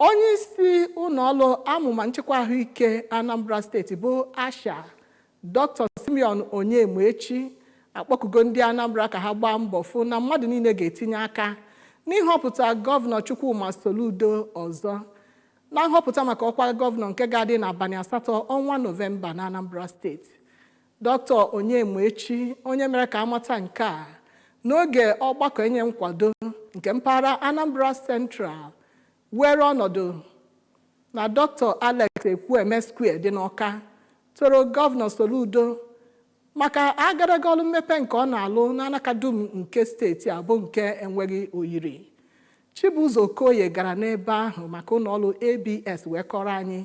Onye isi ụlọọrụ amụma nchekwa ahụike Anambra Steeti bụ ASHIA, Dr. Simeon Onyemaechi, akpọkugo ndị Anambra ka ha gbaa mbọ fụ na mmadụ niile ga-etinye aka n'ịhọpụta Gọvanọ Chukwuma Soludo ọzọ na nhọpụta maka ọkwa gọvanọ nke ga-adị n'abalị 8 ọnwa Nọvemba na Anambra Steeti. Dr. Onyemaechi, onye mere ka amata nke a n'oge ọgbakọ enye nkwado nke mpaghara Anambra Central were ọnọdụ na Dr. Alex Ekwueme Square dị n'Awka, toro Gọvanọ Soludo maka agadaga ọrụ mmepe nke ọ na-alụ n'alaka dum nke steeti a bụ nke enweghị oyiri. Chibuzo Okoye gara n'ebe ahụ maka ụlọọrụ ABS wee kọrọ anyị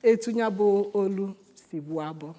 etu ya bụ olu si gbuo abụ.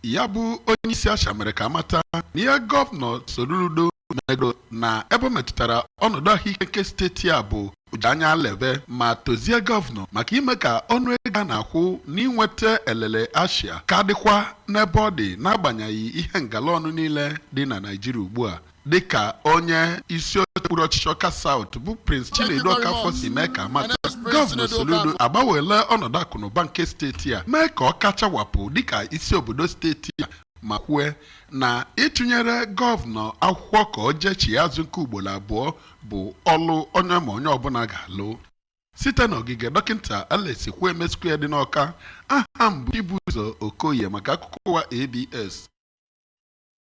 Ya bụ onye isi ASHIA mere ka amata na ihe Gọvanọ Soludo megoro na ebe o metụtara ọnọdụ ahụike nke steeti a bụ oji anya lebe, ma tozie gọvanọ maka ime ka ọnụ ego a na-akwụ n'inweta elele ASHIA ka dịkwa n'ebe ọ dị n'agbanyeghị ihe ngala ọnụ niile dị na Naịjirịa ugbu a. Dịka onye isi oche okpuru ọchịchị Ọka South bụ Prince Chinedu Okafọ si mee ka amata, Gọvanọ Soludo agbanweela ọnọdụ akụnụba nke steeti a, mee ka ọ kachawapụ dịka isi obodo steeti a, ma kwue na ịtụnyere gọvanọ akwụkwọ ka o jee chie azụ nke ugboro abụọ bụ ọlụ onye ma onye ọbụla ga-alụ. Site n'ogige Dọkịta Alex Ekwueme Square dị n'Ọka, aha m bụ Chibuzo Okoye maka akụkọ ụwa ABS.